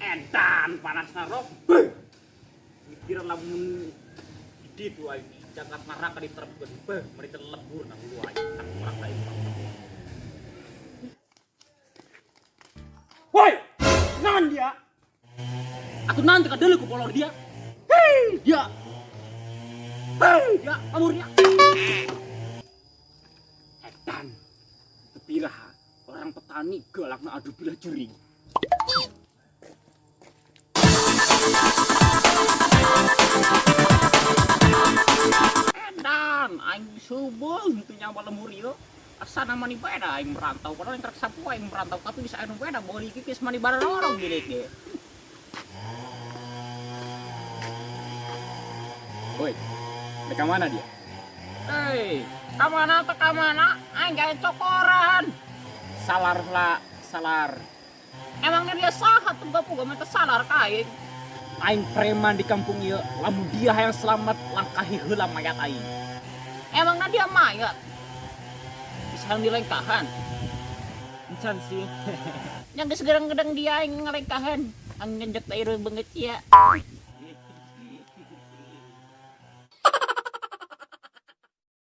Edan panasna rok. Mikir lamun di ditu aing jagat neraka diterapkeun. Beuh, meni teh lebur na hulu aing. Tangkorak aing. Woi, naon dia? Atuh naon teh kadeuleu ku bolor dia? Hei, dia. Hei, dia amurnya. Edan. Tepirah orang petani galakna adu bilah juring. Edan, aing subuh teu nyawa lemur ieu. Asana mani beda aing merantau, padahal yang truk sapu aing merantau tapi bisa anu beda boli kikis mani barorong bilik ge. Woi, mereka mana dia? Hei, ka mana teh ka mana? Aing gawe cokoran. Salar lah, salar. Emangnya dia saha tuh gapu gak minta salar ka aing? Aing preman di kampung ieu, lamun dia hayang selamat langkahi heula mayat aing. Emangnya dia mayat? Bisa yang dilengkahan. Encan sih. Yang geus gedeng-gedeng dia aing ngalengkahan. Aing nyenjek teh irung beungeut sia.